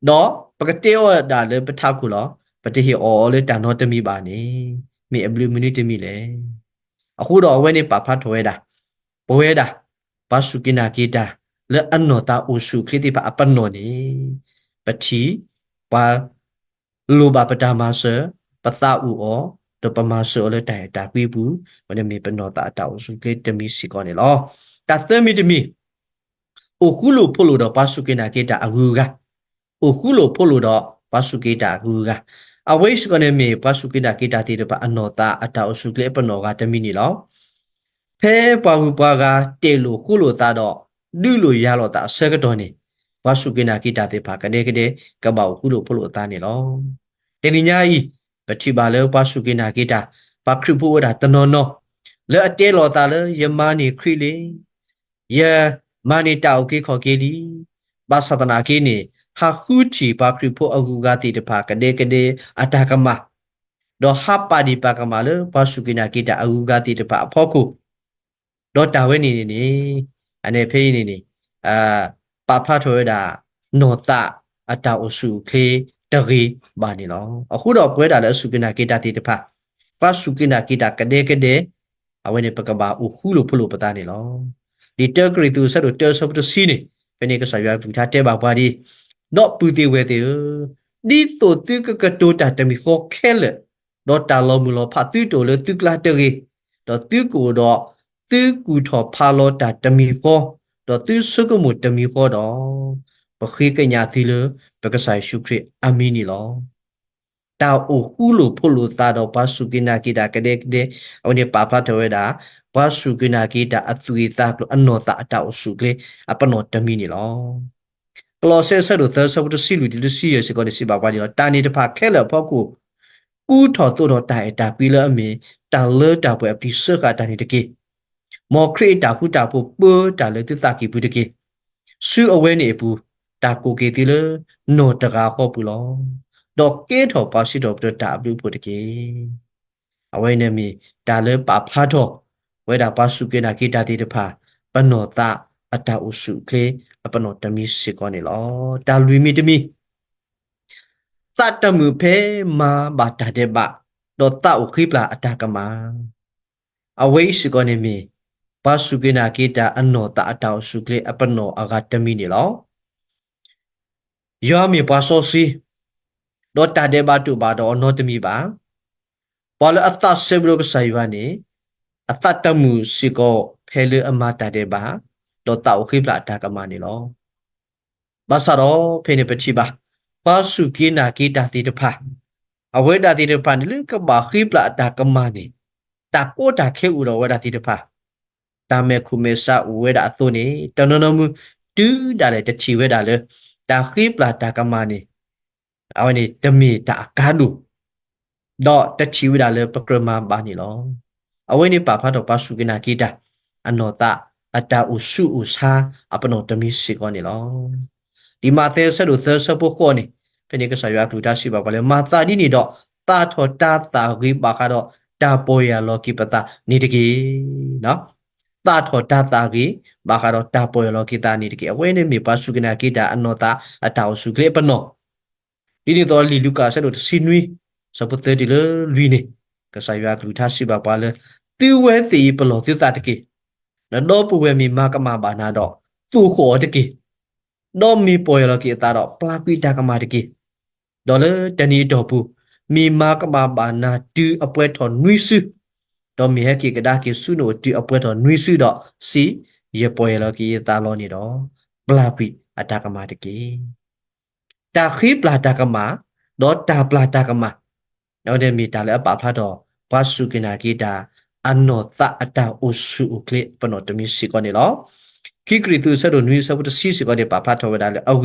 ဒီးပကတဲအီၤဒၣ်လၢပထးခိၣ်လီၤ. ပတဟ့ၣ်အီၣ်အီၤလၢတၢ်နီတမံၤဘၣ်န့ၣ်, မ့ၢ်အဘျုးမနုၤတမံၤလဲၣ်. အဃိဒီးအဝဲန့ၣ်ပာ်ဖျါထီၣ်ဝဲဒၣ်, ပဝဲဒၣ်, ပှၤစူၢ်က့ၤနာ်က့ၤတၢ်, လၢအနီၢ်သးအိၣ်ဆူၣ်အိၣ်ချ့သ့ၣ်တဖၣ်အပနီၣ်န့ၣ်, ပထံၣ်ပှၤ လိၣ်ဘၣ်ပတၢ်မၤစၢၤ, ပသးအိၣ်အီၤ, ဒီးပမၤစၢၤအီၤလၢတၢ်အဲၣ်တၢ်ကွံအပူၤ, အဝဲန့ၣ်မ့ၢ်ပနီၢ်သးအတၢ်အိၣ်ဆူၣ်အိၣ်ချ့တမံၤစ့ၢ်ကီးန့ၣ်လီၤ. တၢ်သၢမံၤတမံၤ, အိၣ်ဃူလိာ်ဖိးလိာ်ဒီးပှၤစူၢ်က့ၤနာ်က့ၤတၢ်အဂုၤအဂၤ, အိၣ်ဃူလိာ်ဖိးလိာ်ဒီးပှၤစူၢ်က့ၤတၢ်အဂုၤအဂၤ, အဝဲအံၤစ့ၢ်ကီးန့ၣ်မ့ၢ်ပှၤစူၢ်က့ၤနာ်က့ၤတၢ်သ့ၣ်တဖၣ်အနီၢ်သးအတၢ်အိၣ်ဆူၣ်အိၣ်ချ့အပနီၢ်အဂၤတမံၤန့ၣ်လီၤ. ဖဲပှၤဂုၤပှၤဂၤတဲာ်လိာ်ဃူလိာ်သးဒီး ဒုးလိာ်ယၤလိာ်သးအဆၢကတီၢ်န့ၣ်, ပှၤစူၢ်က့ၤနာ်က့ၤတၢ်သ့ၣ်တဖၣ်ကဒဲကဒဲ ကဘၣ်အိၣ်ဃူလိာ်ဖိးလိာ်အသးန့ၣ်လီၤ. တနံၤညါအံၤ, ပထံၣ်ဘၣ်လၢပှၤစူၢ်က့ၤနာ်က့ၤတၢ်, ပှၤခရံာ်ဖိဝဲဒၣ်တနီၤနီၤ, လၢအတဲလိာ်သးလၢ ယမၤန့ၢ်ခရံာ်လံ, ယမၤန့ၢ်တၢ်အုၣ်က့ၤခီၣ်က့ၤလံ, ဘၣ်ဆၣ်သနာ်က့န့ၣ်, ဟးဃုထံၣ်ပှၤခရံာ်ဖိအဂုၤအဂၤသ့ၣ်တဖၣ်ကဒဲကဒဲအတၢ်ကမၣ်, ဒီးဟးပာ်ဒံးပာ်ကမၣ်လၢပှၤစူၢ်က့ၤနာ်က့ၤတၢ်အဂုၤအဂၤသ့ၣ်တဖၣ်အဖီခိၣ်, ဒီးတၢ်ဝဲန့ၣ်န့ၣ်, အန့ၣ်ဖဲအံၤန့ၣ်န့ၣ်, ပာ်ဖျါထီၣ်ဝဲဒၣ် နီၢ်သးအတၢ်အိၣ်ဆူၣ်အိၣ်ချ့တဂ့ၤဘၣ်န့ၣ်လီၤ. အဃိဒီးပဝဲဒၣ်လၢအစူၢ်က့ၤနာ်က့ၤတၢ်သ့ၣ်တဖၣ်, ပှၤစူၢ်က့ၤနာ်က့ၤတၢ်ကဒဲကဒဲ, အဝဲန့ၣ်ပကဘၣ်အိၣ်ဃူလိာ်ဖိးလိာ်ပသးန့ၣ်လီၤ. လံာ်တၢကရံၣ်သူးအဆၢဒိၣ်တၢအဆၢဖိတဆံန့ၣ်, ဖဲန့ၣ်ကစၢ်ယွၤအကလုၢ်ကထါတဲဘၣ်ပှၤဒ်အံၤ, ဒီးပုၢ်သ့ၣ်ဝဲၢ်သ့ၣ်ဧၢ, ဒ်သိးသုကကတိၤတၢ်တမံၤဃီခဲလၢာ်, ဒီးတၢ်လီၤမုၢ်လီၤဖးသုတအိၣ်လၢသုကျါတဂ့ၤ, ဒီးသုကအိၣ်ဒီးသုကူၣ်ထီၣ်ဖးလီၤတၢ်တမံၤဃီ, ဒီးသုဆိကမိၣ်တမံၤဃီဒီး, ပဃ့ကညးသုလၢပကစၢ်ယ့ၣ်ၡူးခရံာ်အမံၤန့ၣ်လီၤ. တၢ်အိၣ်ဃူလိာ်ဖိးလိာ်သးဒီးပှၤစူၢ်က့ၤနာ်က့ၤတၢ်ကဒဲကဒဲ, အဝဲန့ၣ်ပာ်ဖျါထီၣ်ဝဲဒၣ်, ပှၤစူၢ်က့ၤနာ်က့ၤတၢ်အသွံၣ်အသးကျိၤအနီၢ်သးအတၢ်အိၣ်ဆူၣ်အိၣ်ချ့အပနီၣ်တမံၤန့ၣ်လီၤ. ကလီးစဲအဆၢဒိၣ်သၢအဆၢဖိတဆံလွံၢ်တုၤတဆံယဲၢ်စ့ၢ်ကီးန့ၣ်စံးဘၣ်ပှၤဒ်အံၤလီၤ. တၢ်န့ၣ်တဖၣ်ခဲလၢာ်အဖီခိၣ်, ကူထီၣ်သိးထီၣ်တၢ်အဲၣ်တၢ်ကွံလၢအမ့ၢ်တၢ်လၢတၢ်ပှဲၤအပျံၤစၢဃာ်တၢ်န့ၣ်တက့ၢ်. မ်ခရံာ်အတၢ်ဃူတၢ်ဖိးပၢတၢ်လၢသုသးကံၢ်ပူၤတက့ၢ်. ဆူအဝဲန့ၣ်အပူၤ, တၢ်ကိးက့ၤသုလၢနီၢ်တဂၤအဃီပူၤလီၤ. ဒီးကဲထီၣ်ပှၤစံးထီၣ်ပတြၢၤတၢ်အဘျုးအဖှိၣ်တက့ၢ်. အဝဲန့ၣ်မ့ၢ်တၢ်လၢပာ်ဖျါထီၣ် ဝဲဒၣ်ပှၤစူၢ်က့ၤနာ်က့ၤတၢ်သ့ၣ်တဖၣ် ပနီၢ်သးအတၢ်အိၣ်ဆူၣ်အိၣ်ချ့အပနီၣ်တမံၤစ့ၢ်ကီးန့ၣ်လီၤ. တၢ်လွံၢ်မံၤတမံၤ သးတမုာ်ဖဲမၤဘၣ်တၢ်ဒဲးဘး, ဒီးသးအိၣ်ဃ့ပျၢ်အတၢ်ကမၣ်. အဝဲအံၤစ့ၢ်ကီးန့ၣ်မ့ၢ် ပှၤစူၢ်က့ၤနာ်က့ၤတၢ်အနီၢ်သးအတၢ်အိၣ်ဆူၣ်အိၣ်ချ့အပနီၣ်အဂၤတမံၤန့ၣ်လီၤ. ယွၤမ့ၢ်ပှၤစီဆှံ, ဒီးတၢ်ဒဲးဘးတအိၣ်ဘၣ်ဒီးအီၤနီတမံၤဘၣ်. ပှၤလၢအသးစဲဘူးဒီးကစၢ်ယွၤန့ၣ် အသးတမုာ်စ့ၢ်ကီးဖဲလၢအမၤတၢ်ဒဲးဘး, ဒီးသးအိၣ်ဃ့ပျၢ်အတၢ်ကမၣ်န့ၣ်လီၤ. ဘၣ်ဆၣ်ဒီးဖဲန့ၣ်ပထံၣ်ဘၣ် ပှၤစူၢ်က့ၤနာ်က့ၤတၢ်သ့ၣ်တဖၣ်, အဝဲဒၣ်သ့ၣ်တဖၣ်န့ၣ်လၢကဘၣ်ဃ့ပျၢ်အတၢ်ကမၣ်န့ၣ် တၢ်ကီတၢ်ခဲအိၣ်ဒီးအဝဲဒၣ်သ့ၣ်တဖၣ် တၢ်မဲာ်ခိၣ်မဲာ်ဆှးအိၣ်ဝဲဒၣ်အသိးန့ၣ် တနီၤနီၤမုၢ် တုၤဒၣ်လဲာ်တထံၣ်ဝဲဒၣ်လၢ တၢ်ဃ့ပျၢ်တၢ်ကမၣ်န့ၣ် အဝဲန့ၣ်တမ့ၢ်တၢ်အကါဒိၣ် ဒီးတထံၣ်ဝဲဒၣ်လၢပကြၢးမၤဘၣ်န့ၣ်လီၤ. အဝဲန့ၣ်ပာ်ဖျါထီၣ်ပှၤစူၢ်က့ၤနာ်က့ၤတၢ် အနီၢ်သးအတၢ်အိၣ်ဆူၣ်အိၣ်ဆါအပနီၣ်တမံၤစ့ၢ်ကီးန့ၣ်လီၤ. ဒ်မးသဲအဆၢဒိၣ်သၢဆၢဖိဃိးန့ၣ် ဖဲန့ၣ်ကစၢ်ယွၤအကလုၢ်ကထါစံးဘၣ်ပှၤလၢ မၤသးဒ်န့ၣ်ဒီး သးထီၣ်တၢ်သးဂ့ၤဘၣ်ဃးဒီးတၢ်ပီၢ်ယၢ်လီၤက့ၤပသးန့ၣ်တက့ၢ်. သးထီၣ်တၢ်သးဂ့ၤ ဘၣ်ဃးဒီးတၢ်ပီၢ်ယၢ်လီၤက့ၤသးန့ၣ်တက့ၢ်. အဝဲန့ၣ်မ့ၢ်ပှၤစူၢ်က့ၤနာ်က့ၤတၢ်အနီၢ်သးအတၢ်အိၣ်ဆူၣ်အိၣ်ချ့အပနီၣ် ဒ်န့ၣ်အသိးလံာ်လူၤကၣ်အဆၢဒိၣ်တဆံနွံ ဆၢဖိသၢတုၤလၢလွံၢ်န့ၣ် ကစၢ်ယွၤအကလုၢ်ကထါစံးဘၣ်ပှၤလၢ သုဝဲသ့ၣ်အံၤ ပလီၢ်သုသးတက့ၢ်. ဒီပုၢ်ဝဲၢ်မ့ၢ်မၤကမၣ်ဘၣ်နၤဒီး သိၣ်ဃီၣ်အီၤတက့ၢ်. ဒီးမ့ၢ်ပီၢ်ယၢ်လီၤက့ၤအသးဒီး ပျၢ်ကွံာ်တၢ်ကမၣ်တက့ၢ်. ဒီးလၢတနံၤအတီၢ်ပူၤ မ့ၢ်မၤကမၣ်ဘၣ်နၤတုၤအပှဲၤထီၣ်နွံစု, ဒီးမ့ၢ်ဟဲက့ၤကဒါက့ၤဆူနအိၣ်တုၤအပှဲၤထီၣ်နွံစုဒီး စံး, ယပီၢ်ယၢ်လီၤက့ၤယသးလီၤန့ၣ်ဒီး ပျၢ်ကွံာ်အတၢ်ကမၣ်တက့ၢ်. တၢ်ဃ့ပျၢ်တၢ်ကမၣ်, ဒီးတၢ်ပျၢ်တၢ်ကမၣ်, အဝဲန့ၣ်မ့ၢ်တၢ်လၢအပာ်ဖျါထီၣ် ပှၤစူၢ်က့ၤနာ်က့ၤတၢ် အနီၢ်သးအတၢ်အိၣ်ဆူၣ်အိၣ်ချ့ပနီၣ်တမံၤစ့ၢ်ကီးန့ၣ်လီၤ. ခံကရံၣ်သူးအဆၢဒိၣ်နွံအဆၢဖိတဆံစ့ၢ်ကီးန့ၣ် ပာ်ဖျါထီၣ်ဝဲဒၣ်လၢ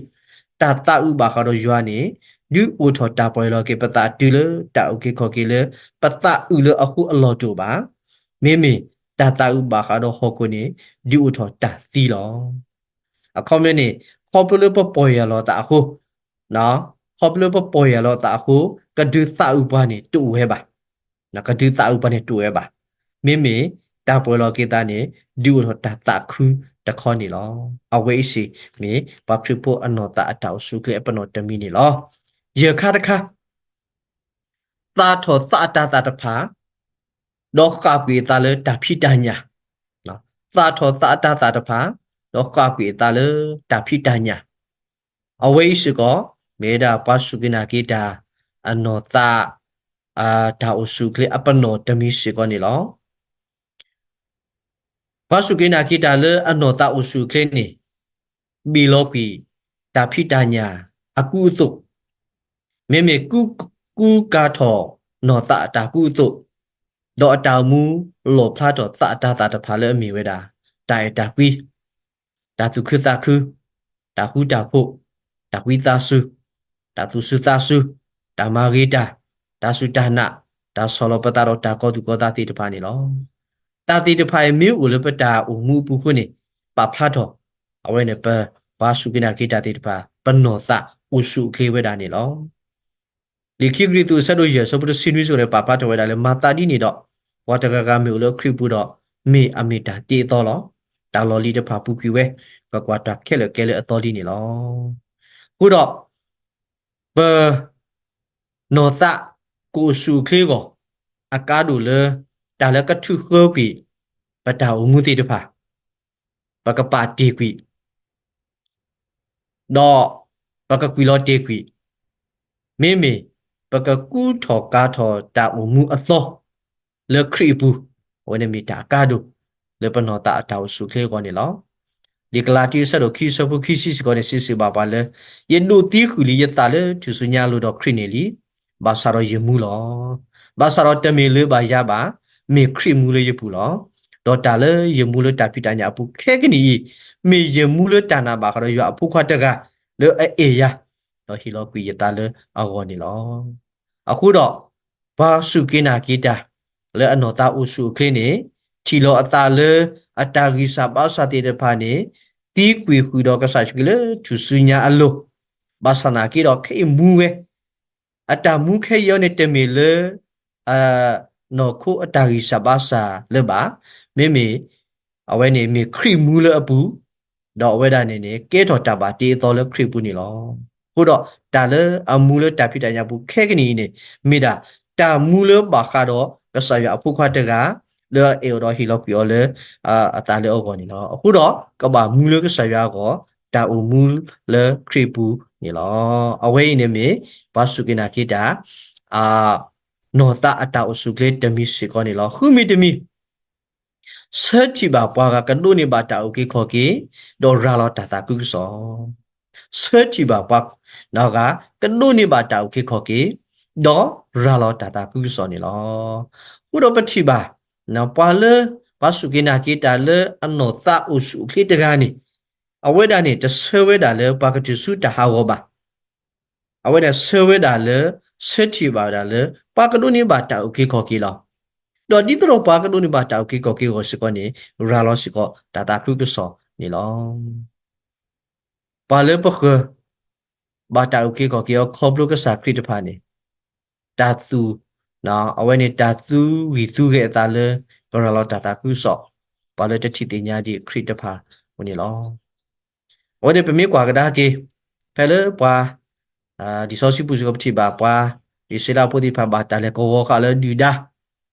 အဂ့ၢ်ဒ်အံၤ, တၢ်သးအုးဘၣ်ဃးဒီးယွၤန့ၣ် ဒုးအိၣ်ထီၣ်တၢ်ပီၢ်ယၢ်လီၤက့ၤပသးတုၤလၢတၢ်အုၣ်က့ၤခီၣ်က့ၤလၢ ပသးအုးလၢအဃိအလီၢ်တအိၣ်ဘၣ်. မ့မ့ၢ်တၢ်သးအုးဘၣ်ဃးဒီးဟီၣ်ခိၣ်န့ၣ် ဒုးအိၣ်ထီၣ်တၢ်သံလီၤ. အခီပညီန့ၣ် ခီဖျိလၢပပီၢ်ယၢ်လီၤသးအဃိ, ခီဖျိလၢပပီၢ်ယၢ်လီၤသးအဃိ ကဒုးသးအုးပှၤန့ၣ်တအိၣ်ဝဲဘၣ်. ကဒုးသးအုးပှၤန့ၣ်တအိၣ်ဝဲဘၣ်. မ့မ့ၢ်တၢ်ပီၢ်ယၢ်လီၤက့ၤသးန့ၣ် ဒုးအိၣ်ထီၣ်တၢ်သးခုတခီန့ၣ်လီၤ. အဝဲအံၤစ့ၢ်မ့ၢ်ပှၤခရံာ်ဖိအနီၢ်သးအတၢ်အိၣ်ဆူၣ်အိၣ်ချ့အပနီၣ်တမံၤန့ၣ်လီၤ. ယဲၢ်ခါတခါ သးထီၣ်သးအတၤသၣ်တဖၣ် ဒီးဃၣ်ကွံာ်အသးလၢတၢ်ဖံးတၢ်ညၣ်, သးထီၣ်သးအတၤသၣ်တဖၣ် ဒီးဃၣ်ကွံာ်အသးလၢတၢ်ဖံးတၢ်ညၣ်, အဝဲအံၤစ့ၢ်ကီး မ့ၢ်ဝဲဒၣ်ပှၤစူၢ်က့ၤနာ်က့ၤတၢ် အနီၢ်သး တၢ်အိၣ်ဆူၣ်အိၣ်ချ့အပနီၣ်တမံၤစ့ၢ်ကီးန့ၣ်လီၤ. ပှၤစူၢ်က့ၤနာ်က့ၤတၢ်လၢအနီၢ်သးအိၣ်ဆူၣ်အိၣ်ချ့န့ၣ် ဘ့ၣ်လီၤကွံာ် တၢ်ဖံးတၢ်ညၣ်အကူအသိး, မ့မ့ၢ် ကူကၤထီၣ်နီၢ်သးအတၢ်ကူအသိး, ဒီးအတၢ်အိၣ်မူလီၣ်ဖျါထီၣ်သးအတၤသၣ်တဖၣ်လၢအမ့ၢ်ဝဲဒၣ် တၢ်အဲၣ်တၢ်ကွံ တၢ်သူၣ်ခုသးခု, တၢ်ဃူတၢ်ဖိး, တၢ်ဝံသးစူၤ, တၢ်သူၣ်စူၤသးစူၤ, တၢ်မၤဂ့ၤတၢ်, တၢ်စူၢ်တၢ်နာ်, တၢ်ဆီၣ်လီၤပသးဒီးတၢ်ကီသူၣ်ကီသးသ့ၣ်တဖၣ်န့ၣ်လီၤ. တၢ်သ့ၣ်တဖၣ်အံၤမ့ၢ်အိၣ်လၢပတၢ်အိၣ်မူအပူၤအဃိန့ၣ် ပာ်ဖျါထီၣ် အဝဲန့ၣ်ပ ပှၤစူၢ်က့ၤနာ်က့ၤတၢ်သ့ၣ်တဖၣ် ပနီၢ်သးအိၣ်ဆူၣ်အိၣ်ချ့ဝဲဒၣ်န့ၣ်လီၤ. လံာ်ခံကရံၣ်သူးအဆၢဒိၣ်ယဲၢ်အဆၢဖိတဆံနွံစ့ၢ်ကီးန့ၣ် ပာ်ဖျါထီၣ်ဝဲဒၣ်လၢ မၤသးဒ်န့ၣ်ဒီး ပှၤတဂၤဂၤမ့ၢ်အိၣ်လၢခရံာ်ပူၤဒီး မ့ၢ်အမ့ၢ်တၢ်တ့အသီလီၤ. တၢ်လီၢ်လံၤတဖၣ်ပူၤကွံာ်ဝဲ, ကွၢ်ကွၢ်တၢ်ခဲလၢာ်ကဲလၢအသီလံန့ၣ်လီၤ. အဃိဒီး ပ နီၢ်သးကအိၣ်ဆူၣ်အိၣ်ချ့အဂီၢ် အကါဒိၣ်လၢ တၢ်လၢကထုးဃၢကွံာ် ပတၢ်အိၣ်မူသ့ၣ်တဖၣ် ပကပာ်တ့ၢ်ကွံာ် ဒီးပကကွံာ်လီၤတ့ၢ်ကွံာ်, မ့မ့ၢ် ပကကူထီၣ်ကၤထီၣ်တၢ်အိၣ်မူအသီ လၢခရံာ်အပူၤ, အဝဲန့ၣ်မ့ၢ်တၢ်အကါဒိၣ် လၢပနီၢ်သးအတၢ်အိၣ်ဆူၣ်အိၣ်ချ့အဂီၢ်န့ၣ်လီၤ. လံာ်ကလၤတံအဆၢဒိၣ်ခံအဆၢဖိခံဆံစ့ၢ်ကီးန့ၣ် စံးစ့ၢ်ဘၣ်ပှၤလၢ ယဒိးသံဃုာ်လံယသးလၢထူၣ်စုညါအလိၤဒီးခရံာ်န့ၣ်လံ, ဘၣ်ဆၣ်ဒီးယမူလီၤ. ဘၣ်ဆၣ်ဒီးတမ့ၢ်လၢဘၣ်ယၤဘၣ်, မ့ၢ်ခရံာ်မူလၢယပူၤလီၤ. ဒီးတၢ်လၢယမူလၢတၢ်ဖံးတၢ်ညၣ်အပူၤခဲကနံၣ်အံၤ, မ့ၢ်ယမူလၢတၢ်နာ်ဘၣ်ဃးဒီးယွၤအဖိခွါတဂၤ လၢအအဲၣ်ယၤ, ဒီးဟ့ၣ်လီၤကွံာ်ယသးလၢအဂီၢ်န့ၣ်လီၤ. အဃိဒီး ပှၤစူၢ်က့ၤနာ်က့ၤတၢ် လၢအနီၢ်သးအိၣ်ဆူၣ်အိၣ်ချ့န့ၣ် ထံၣ်လီၤအသးလၢအတၢ်ဂံၢ်စၢ်ဘါစၢ်သ့ၣ်တဖၣ်န့ၣ် သံကွံာ်ဃုာ်ဒီးကစၢ်ယ့ၣ်ၡူးခရံာ်လၢထူၣ်စုညါအလိၤ, ဘၣ်ဆၣ်နာ်က့ဒီးခဲအံၤမူဝဲ, အတၢ်မူခဲအံၤအံၤန့ၣ် တမ့ၢ်လၢ နီၢ်ခိအတၢ်ဂံၢ်စၢ်ဘါစၢ်လၢၤဘၣ်, မ့မ့ၢ် အဝဲန့ၣ်မ့ၢ်ခရံာ်မူလၢအပူၤ, ဒီးအဝဲဒၣ်န့ၣ်န့ၣ် ကဲထီၣ်တၢ်ဘၣ်တ့အသီလၢခရံာ်ပူၤန့ၣ်လီၤ. အဃိဒီးတၢ်လၢအမူလၢတၢ်ဖံးတၢ်ညၣ်ပူၤခဲကနံၣ်အံၤန့ၣ် မ့ၢ်ဒၣ်တၢ်မူလၢဘၣ်ဃးဒီးကစၢ်ယွၤအဖိခွါတဂၤ လၢအအဲၣ်အီၤဒီးဟ့ၣ်လီၤကွံာ်အီၤလၢ အသးလၢအဂီၢ်န့ၣ်လီၤ. အဃိဒီး ကဘၣ်မူလၢကစၢ်ယွၤအဂီၢ်, တၢ်အိၣ်မူလၢခရံာ်ပူၤန့ၣ်လီၤ. အဝဲအံၤန့ၣ်မ့ၢ် ပှၤစူၢ်က့ၤနာ်က့ၤတၢ် နီၢ်သးအတၢ်အိၣ်ဆူၣ်အိၣ်ချ့တမံၤစ့ၢ်ကီးန့ၣ်လီၤ. ဃုမံၤတမံၤ, ဆၢထံၣ်ဘၣ်ပှၤဂၤကဒိးန့ၢ်ဘၣ်တၢ်အုၣ်က့ၤခီၣ်က့ၤ, ဒီးရၤလီၤတၢ်သးခုကစီၣ်. ဆၢထံၣ်ဘၣ်ပှၤဂၤ ကဒိးန့ၢ်ဘၣ်တၢ်အုၣ်က့ၤခီၣ်က့ၤ, ဒီးရၤလီၤတၢ်သးခုကစီၣ်န့ၣ်လီၤ. အဃိဒီးပထံၣ်ဘၣ် ပှၤလၢ ပှၤစူၢ်က့ၤနာ်က့ၤတၢ်လၢအနီၢ်သးအိၣ်ဆူၣ်အိၣ်ချ့တဂၤန့ၣ် အဝဲဒၣ်န့ၣ် တဆၢဝဲဒၣ်လၢပှၤကတုၤဆူတၢ်ဟးဂီၤဘၣ်. အဝဲဒၣ်ဆၢဝဲဒၣ်လၢ ဆၢထံၣ်ဘၣ်ဝဲဒၣ်လၢ ပှၤကဒိးန့ၢ်ဘၣ်တၢ်အုၣ်က့ၤခီၣ်က့ၤလီၤ. ဒီးဒ်သိးဒီးပှၤကဒိးန့ၢ်ဘၣ်တၢ်အုၣ်က့ၤခီၣ်က့ၤအဂီၢ်စ့ၢ်ကီးန့ၣ် ရၤလီၤစ့ၢ်ကီးတၢ်သးခုကစီၣ်န့ၣ်လီၤ. ပှၤလၢပဃၢၤ ဘၣ်တၢ်အုၣ်က့ၤခီၣ်က့ၤအီၤခီဖျိကစၢ်ခရံာ်တဖၣ်န့ၣ် တၢ်သူၣ် အဝဲန့ၣ်တၢ်သူဂံၢ်သူဂဲၤအသးလၢ ကရၤလီၤတၢ်သးခုကစီၣ် ပှၤလၢတထံၣ်သ့ၣ်ညါဒံးခရံာ်တဖၣ်အပူၤန့ၣ်လီၤ. အဝဲန့ၣ်ပမ့ၢ်ကွၢ်ကဒါက့ၤ ဖဲလၢပှၤ လံာ်စီဆှံပူၤစ့ၢ်ကီးပထံၣ်ဘၣ်ပှၤ အံၣ်စရ့လးဖိသ့ၣ်တဖၣ်ဘၣ်တၢ်လဲၤကဝီၤဃာ်လၢဒုၣ်ဒါ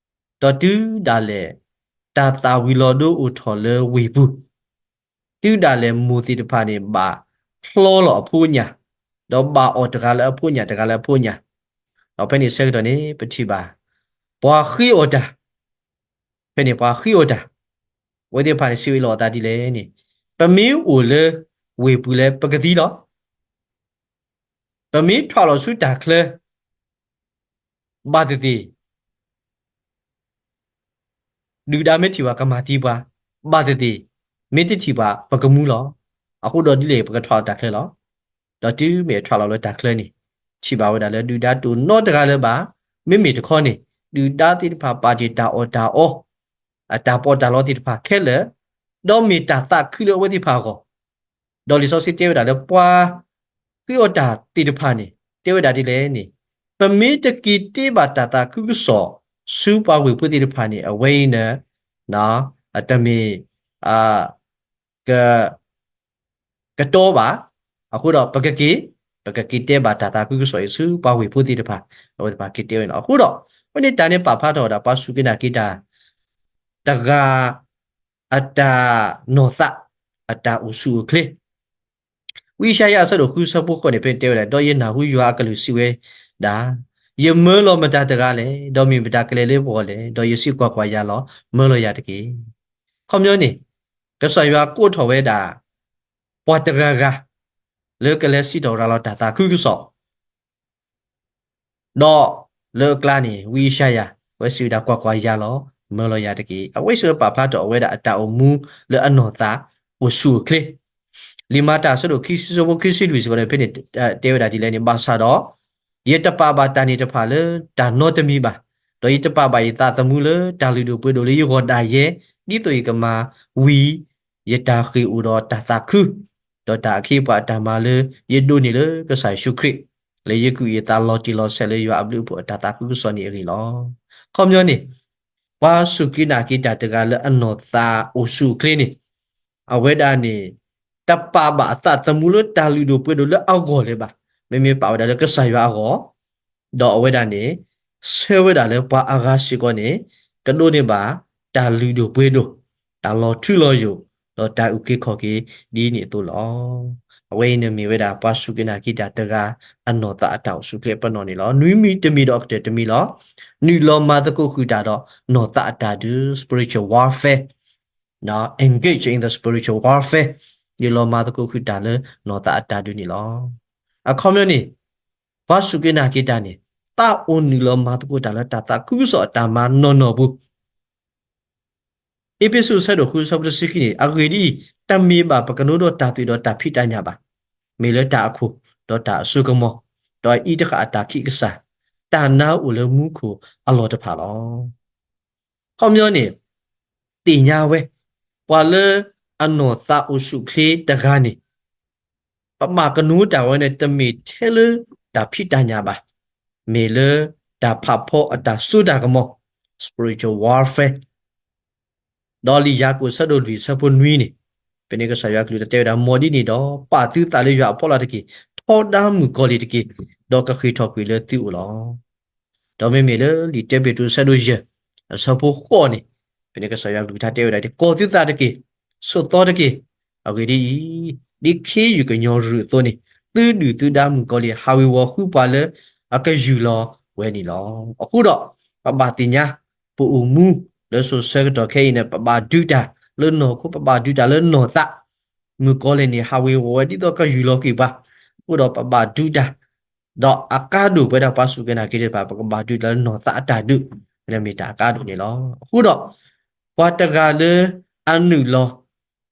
ဒီးတုၤဒၣ်လဲာ် တၢ်သၣ်ဝံၤလီၤဒိအိၣ်ထီၣ်လၢဝ့ၢ်ပူၤ တုၤဒၣ်လဲာ်မိၢ်သ့ၣ်တဖၣ်န့ၣ် ဘၣ်ချီလီၤအဖိညၣ်, ဒီးဘၣ်အီၣ်တဂၤလၢအဖိညၣ် တဂၤလၢအဖိညၣ်, ဒီးဖဲန့ၣ်ဆၢကတီၢ်န့ၣ် ပထံၣ်ဘၣ် ပှၤဃ့အီၣ်တၢ်, ဖဲန့ၣ်ပှၤဃ့အီၣ်တၢ်, အဝဲသ့ၣ်တဖၣ်န့ၣ် စံးဝဲလီၤအသးဒ်လဲၣ်န့ၣ်, ပမ့ၢ်အိၣ်လၢဝ့ၢ်ပူၤလၢပကသံလီၤ. ပမ့ၢ်ထွဲလီၤဆူတၢ်ချၢ ဘၣ်သ့ၣ်သ့ၣ် ဒုၣ်ဒါမ့ၢ်ထံၣ်ပှၤကမၤသံပှၤ, ဘၣ်သ့ၣ်သ့ၣ် မ့ၢ်တထံၣ်ပှၤပကမူလီၤ. အဃိဒီးဒ်လဲၣ်ပကထွဲလီၤတၢ်ချၢလီၤ. ဒီးတုၤမ့ၢ်ထွဲလီၤလၢတၢ်ချၢန့ၣ် ထံၣ်ဘၣ်ဝဲဒၣ်လၢဒုၣ်ဒါတအိၣ်နီတဂၤလၢၤဘၣ်, မ့မ့ၢ်တခီန့ၣ် ဒုၣ်ဒါသ့ၣ်တဖၣ်ပာ်တ့ၢ်တၢ်အီၣ်တၢ်အီ အတၢ်ပီးတၢ်လီသ့ၣ်တဖၣ်ခဲလၢာ်, ဒီးမ့ၢ်တၢ်သးခုလၢအဝဲသ့ၣ်တဖၣ်အဂီၢ်, ဒီးလံာ်စီဆှံတဲဝဲဒၣ်လၢပှၤဃ့အီၣ်တၢ်သ့ၣ်တဖၣ်န့ၣ် တဲဝဲဒၣ်ဒ်လဲၣ်န့ၣ်, ပမ့ၢ်တက့ၤတ့ဘၣ်တၢ်သးခုကစီၣ် ဆူပှၤဝ့ၢ်ဖိသ့ၣ်တဖၣ်န့ၣ် အဝဲအံၤန့ၣ် တမ့ၢ် က ကတီဘၣ်. အဃိဒီးပကက့ၤ ပကက့ၤတဲဘၣ်တၢ်သးခုကစီၣ်အံၤဆူပှၤဝ့ၢ်ဖိသ့ၣ်တဖၣ်, အဝဲသ့ၣ်တဖၣ်က့ၤတဲဝဲန့ၣ်လီၤ. အဃိဒီး အဝဲန့ၣ်တၢ်န့ၣ်ပာ်ဖျါထီၣ်ဝဲဒၣ် ပှၤစူၢ်က့ၤနာ်က့ၤတၢ် တဂၤ အတၢ်နီၢ်သး အတၢ်အိၣ်ဆူၣ်အိၣ်ချ့ ဝံယၡါယၤအဆၢဒိၣ်ဃုဆၢဖိဃိးန့ၣ် ဖဲန့ၣ်တဲဝဲဒၣ်, ဒီးယနၢ်ဟူယွၤအကလုၢ်စံးဝဲဒၣ်, ယမၢလီၤမတၤတဂၤလဲၣ်, ဒီးမ့ၢ်မတၤကလဲၤလၢပဂီၢ်လဲၣ်, ဒီးယစံးကွၢ်ကွၢ်ယၤလီၤ, မၢလီၤယၤတက့ၢ်. ခီပညီန့ၣ် ကစၢ်ယွၤကိးထီၣ်ဝဲဒၣ် ပှၤတဂၤဂၤ လၢကလဲၤစံးထီၣ်ရၤလီၤတၢ်သးခုကစီၣ် ဒီးလၢအကျါန့ၣ် ဝံယၡါယၤ အဝဲစံးဝဲဒၣ် ကွၢ်ကွၢ်ယၤလီၤ, မၢလီၤယၤတက့ၢ်. အဝဲစံးဝဲပာ်ဖျါထီၣ်အဝဲဒၣ်အတၢ်အိၣ်မူလၢအနီၢ်သးအိၣ်ဆူၣ်အိၣ်ချ့ လံာ်မၤတၢ်အဆၢဒိၣ်ခံဆံဆၢဖိခံဆံလွံၢ်စ့ၢ်ကီးန့ၣ် ဖဲန့ၣ်တဲဝဲဒၣ်ဒ်လဲၣ်န့ၣ်, ဘၣ်ဆၣ်ဒီး ယတပာ်ဘၣ်တၢ်န့ၣ်တဖၣ်လၢတၢ်နီတမံၤဘၣ်, ဒီးယတပာ်ဘၣ်ယသးသမူလၢတၢ်လုၢ်ဒိၣ်ပှ့ၤဒိၣ်လၢယဂီၢ်ဒၣ်ယဲ, ဒ်သိးယကမၤဝံၤ ယတၢ်ဃ့ၢ်အိၣ်ဒီးတၢ်သးခု, ဒီးတၢ်အခ့အပှၤအတၢ်မၤလၢယဒိးန့ၢ်လၢကစၢ်ယ့ၣ်ၡူးခရံာ်, လၢယကုၢ်ယသးလီၤတံၢ်လီၤဆဲးလၢယွၤအဘျုးအဖှိၣ်အတၢ်သးခုကစီၣ်န့ၣ်အဂ့ၢ်လီၤ. ခီပညီန့ၣ် ပှၤစူၢ်က့ၤနာ်က့ၤတၢ်တဂၤလၢအနီၢ်သးအိၣ်ဆူၣ်အိၣ်ချ့န့ၣ် အဝဲဒၣ်န့ၣ် တပာ်ဘၣ်အသးသမူလၢတၢ်လုၢ်ဒိၣ်ပှ့ၤဒိၣ်လၢအဂီၢ်လၢၤဘၣ်, မ့မ့ၢ်ပာ်ဝဲဒၣ်လၢကစၢ်ယွၤအဂီၢ်, ဒီးအဝဲဒၣ်န့ၣ် ဆၢဝဲဒၣ်လၢပှၤအဂၤစ့ၢ်ကီးန့ၣ် ကဒိးန့ၢ်ဘၣ်တၢ်လုၢ်ဒိၣ်ပှ့ၤဒိၣ်, တၢ်လီၤထူလီၤယိာ်, ဒီးတၢ်အုၣ်က့ၤခီၣ်က့ၤဒ်န့ၣ်အသိးလီၤ. အဝဲအံၤန့ၣ်မ့ၢ်ဝဲဒၣ် ပှၤစူၢ်က့ၤနာ်က့ၤတၢ်တဂၤ အနီၢ်သးအတၢ်အိၣ်ဆူၣ်အိၣ်ချ့အပနီၣ်န့ၣ်လီၤ. နွံမံၤတမံၤဒီးအကတၢၢ်တမံၤလီၤ. နုာ်လီၤမၤသကိးဃုာ်တၢ်ဒီးနီၢ်သးအတၢ်ဒုး spiritual warfare, engage in the spiritual warfare, နုာ်လီၤမၤသကိးဃုာ်တၢ်လၢနီၢ်သးအတၢ်ဒုးန့ၣ်လီၤ. အခီပညီန့ၣ် ပှၤစူၢ်က့ၤနာ်က့ၤတၢ်န့ၣ် သးအိၣ်နုာ်လီၤမၤသကိးတၢ်လၢတၢ်သးခုကစီၣ်အတၢ်မၤနီၢ်နီၢ်ပူၤ အ့းဖ့းစူး အဆၢဒိၣ်ဃု အဆၢဖိတဆံခံန့ၣ်, အဂ့ၢ်ဒ်အံၤ, တမ့ၢ်ဘၣ်ပကနိဒီးတၢ်သွံၣ်ဒီးတၢ်ဖံးတၢ်ညၣ်ဘၣ်, မ့ၢ်လၢတၢ်အခိၣ်, ဒီးတၢ်အစိကမီၤ, ဒီးအအံၤတဃာ်အတၢ်ခံးကစၢ်, တၢ်နါအိၣ်လၢမူခိၣ်အလီၢ်တဖၣ်လီၤ. ခီပညီန့ၣ် သ့ၣ်ညါဝဲ, ပှၤလၢ ပမ့ၢ်ပှၤလၢအနီၢ်သးအိၣ်ဆူၣ်အိၣ်ချ့တဂၤန့ၣ် ပဘၣ်ကနိတၢ်ဝဲန့ၣ် တမ့ၢ်ထဲလၢတၢ်ဖံးတၢ်ညၣ်ဘၣ်, မ့ၢ်လၢတၢ်ဖးဖီအတၢ်စိတၢ်ကမီၤ, spiritual warfare. ဒီးလံာ်ယၤကိာ်ဆၢဒိၣ်လွံၢ်ဆၢဖိနွံန့ၣ်, ဖဲန့ၣ်ကစၢ်ယွၤကလုၢ်ကထါတဲဝဲဒၣ်, မ်ဒ်န့ၣ်ဒီး ပာ်သုသးလၢယွၤအဖီလာ်တက့ၢ်, ထီဒါမုၣ်ကီၤလံၢ်တက့ၢ်, ဒီးကဃ့ၢ်ထီၣ်ကွံာ်လၢသုအိၣ်လီၤ. ဒီးမ့မ့ၢ်လၢလံာ်တၢပ့းတရူးဆၢဒိၣ်ယဲၢ် အဆၢဖိဃိးန့ၣ်, ဖဲန့ၣ်ကစၢ်ယွၤကလုၢ်ကထါတဲဝဲဒၣ်, ကိးသုသးတက့ၢ်, ဆိးသီတက့ၢ်. အဂ့ၢ်ဒ်အံၤ, ဒ်ခ့ယုၢ်ကညီရုၢ်အသိးန့ၣ်, သုဒုၣ်သုဒါမုၣ်ကီၤလံၢ် ဟးဝ့ၤဝီၤဃုပှၤလၢအကယူၢ်လီၤဝဲန့ၣ်လီၤ. အဃိဒီး ပဘၣ်သ့ၣ်ညါ ပအိၣ်မူလၢစိၤဆၢကတီၢ်ခဲအံၤန့ၣ် ပဘၣ်ဒုးတၢ်လၢနီၢ်ခိ, ပဘၣ်ဒုးတၢ်လၢနီၢ်သး, မုၣ်ကီၤလံၢ်န့ၣ် ဟးဝ့ၤဝီၤဝဲဒ်သိးကယူၢ်လီၤကွံာ်ပှၤ, အဃိဒီးပဘၣ်ဒုးတၢ် ဒီးအကါဒိၣ်ပဝဲဒၣ်ပှၤစူၢ်က့ၤနာ်က့ၤသ့ၣ်တဖၣ် ပကဘၣ်ဒုးတၢ်လၢနီၢ်သးအတၢ်ဒုး, မ့ၢ်တၢ်အကါဒိၣ်န့ၣ်လီၤ. အဃိဒီး ပှၤတဂၤလၢအနုာ်လီၤ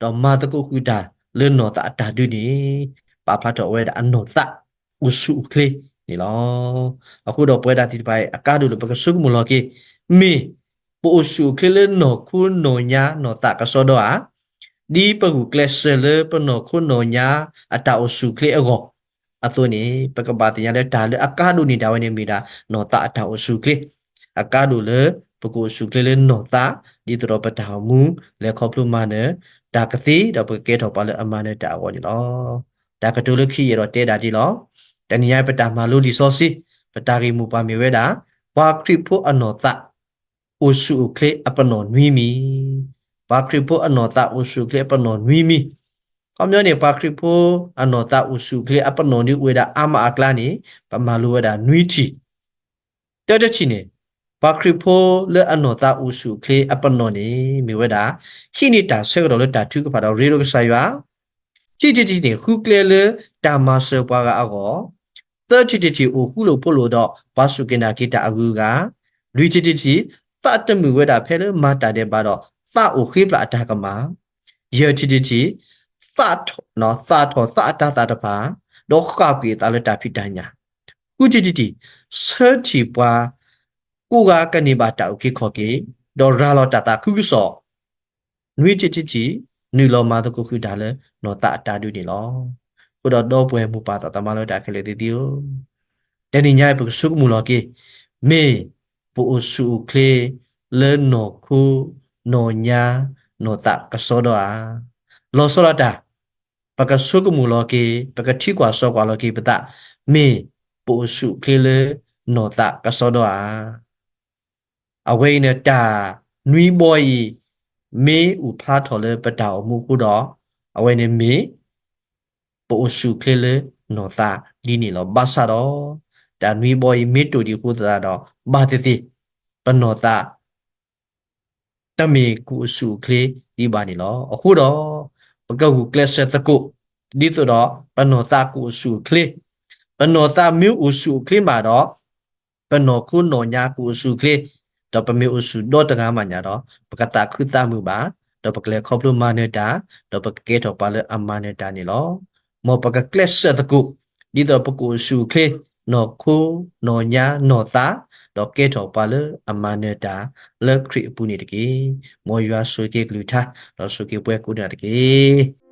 ဒီးမၤသကိးဃုာ်တၢ်လၢနီၢ်သးအတၢ်ဒုးန့ၣ်, ပာ်ဖျါထီၣ်ဝဲဒၣ်အနီၢ်သးအိၣ်ဆူၣ်အိၣ်ချ့န့ၣ်လီၤ. အဃိဒီးပဝဲဒၣ်သ့ၣ်တဖၣ်အံၤ အကါဒိၣ်လၢပကဆိကမိၣ်လီၤက့ၤ, မ့ၢ်ပအိၣ်ဆူၣ်အိၣ်ချ့လၢနီၢ်ခိနီၢ်ညါနီၢ်သးကစီဒီဧါ, ဒ်ပဂုာ်ကျဲးစၢးလၢပနီၢ်ခိနီၢ်ညါအတၢ်အိၣ်ဆူၣ်အိၣ်ချ့အဂီၢ် အသိးန့ၣ် ပကဘၣ်သ့ၣ်ညါလၢတၢ်လၢအကါဒိၣ်န့ၢ်ဒၣ်ဝဲန့ၣ် မ့ၢ်ဒၣ်နီၢ်သးအတၢ်အိၣ်ဆူၣ်အိၣ်ချ့, အကါဒိၣ်လၢပကအိၣ်ဆူၣ်အိၣ်ချ့လၢနီၢ်သး, ဒ်သိးဒီးပတၢ်အိၣ်မူ လဲၤခီဖျိမၤနၢၤ တၢ်ကသ့ ဒီးပကကဲထီၣ်ပှၤလၢအမၤနၢၤတၢ်အဂီၢ်န့ၣ်လီၤ. တၢ်ကတိၤလၢခံယအဲၣ်ဒိးတဲဒၣ်ဒ်လီၤ. တနံၤညါပတၢ်မၤလိလံာ်စီဆှံ, ပတၢ်ဂ့ၢ်မိၢ်ပှၢ်မ့ၢ်ဝဲဒၣ်, ပှၤခရံာ်ဖိအနီၢ်သး အိၣ်ဆူၣ်အိၣ်ချ့အပနီၣ်နွံမံၤ, ပှၤခရံာ်ဖိအနီၢ်သးအိၣ်ဆူၣ်အိၣ်ချ့အပနီၣ်နွံမံၤ, ခီပညီန့ၣ် ပှၤခရံာ်ဖိအနီၢ်သးအိၣ်ဆူၣ်အိၣ်ချ့အပနီၣ်ဒ်အိၣ်ဝဲဒၣ်အါမးအကျါန့ၣ် ပမၤလိဝဲဒၣ်နွံထံၣ် တၢ်တထံၣ်န့ၣ်, ပှၤခရံာ်ဖိလၢအနီၢ်သးအိၣ်ဆူၣ်အိၣ်ချ့အပနီၣ်န့ၣ် မ့ၢ်ဝဲဒၣ်, ဟံးန့ၢ်တၢ်ဆၢကတီၢ်လၢတၢ်ထုကဖၣ်ဒီးရ့လိာ်ကစၢ်ယွၤ, ခံထံၣ်တထံၣ်န့ၣ် ဃုကျဲလၢတၢ်မၤစၢၤပှၤဂၤအဂီၢ်, သၢထံၣ်တထံၣ် အိၣ်ဃူလိာ်ဖိးလိာ်ဒီးပှၤစူၢ်က့ၤနာ်က့ၤတၢ်အဂုၤအဂၤ, လွံၢ်ထံၣ်တထံၣ် သးတမုာ်ဝဲဒၣ်ဖဲလၢမၤတၢ်ဒဲးဘးဒီး သးအိၣ်ဃ့ပျၢ်အတၢ်ကမၣ်, ယဲၢ်ထံၣ်တထံၣ် သးထီၣ်သးအတၤသၣ်တဖၣ်, ဒီးဃၣ်ကွံာ်အသးလၢတၢ်ဖံးတၢ်ညၣ်, ဃုထံၣ်တထံၣ် ဆၢထံၣ်ပှၤကိးဂၤကန့ၢ်ဘၣ်တၢ်အုၣ်က့ၤခီၣ်က့ၤ, ဒီးရၤလီၤတၢ်သးခုကစီၣ်, နွံထံၣ်တထံၣ် နုာ်လီၤမၤသကိးဃုာ်တၢ်လၢနီၢ်သးအတၢ်ဒုးန့ၣ်လီၤ. အဃိဒီးဒီပုၢ်ဝဲၢ်မိၢ်ပၢ်သးသမါလၢတၢ်ခဲလၢာ်သ့ၣ်သုဧၢ, တနံၤညါအံၤပကဆိကမိၣ်လီၤက့ၤ, မ့ၢ်ပအိၣ်ဆူၣ်အိၣ်ချ့လၢနီၢ်ခိ နီၢ်ညါ နီၢ်သးကစီဒီဧါ. လီၤဆီဒၣ်တၢ် ပကဆိကမိၣ်လီၤက့ၤ, ပကထံကွၢ်စီကွၢ်လီၤက့ၤပသး, မ့ၢ်ပအိၣ်ဆူၣ်အိၣ်ချ့လၢနီၢ်သးကစီဒီဧါ. အဝဲအံၤန့ၣ် တၢ်နွံဘီအံၤ မ့ၢ်အိၣ်ဖျါထီၣ်လၢပတၢ်အိၣ်မူအဃိဒီး, အဝဲန့ၣ်မ့ၢ် ပအိၣ်ဆူၣ်အိၣ်ချ့လၢနီၢ်သးဒ်န့ၣ်လီၤ. ဘၣ်ဆၣ်ဒီး တၢ်နွံဘီအံၤမ့ၢ်တိၢ်ဒံးအဃိသတးဒီး ဘၣ်သ့ၣ်သ့ၣ် ပနီၢ်သး တမ့ၢ်ကအိၣ်ဆူၣ်အိၣ်ချ့ဒံးဘၣ်န့ၣ်လီၤ. အဃိဒီး ပကဂုာ်ကျဲးစၢးသကိး ဒ်သိးဒီးပနီၢ်သးကအိၣ်ဆူၣ်အိၣ်ချ့, ပနီၢ်သးမ့ၢ်အိၣ်ဆူၣ်အိၣ်ချ့မးဒီး ပနီၢ်ခိနီၢ်ညါကအိၣ်ဆူၣ်အိၣ်ချ့, ဒီးပမ့ၢ်အိၣ်ဆူၣ်ဒီတဂၤမးညါဒီး ပကသးခုသးမုာ်ဘၣ်, ဒီးပကလဲၤခီဖျိမၤနၢၤတၢ်, ဒီးပကကဲထီၣ်ပှၤလၢအမၤနၢၤတၢ်န့ၣ်လီၤ. မ်ပကကျဲးစၢးသကိး ဒ်သိးပကအိၣ်ဆူၣ်အိၣ်ချ့ နီၢ်ခိနီၢ်ညါနီၢ်သး, ဒီးကဲထီၣ်ပှၤလၢအမၤနၢၤတၢ် လၢခရံာ်အပူၤန့ၣ်တက့ၢ်. မ်ယွၤဆိၣ်ဂ့ၤက့ၤကလုၢ်ကထါ ဒီးဆိၣ်ဂ့ၤက့ၤပှၤကိးဂၤဒဲးတက့ၢ်.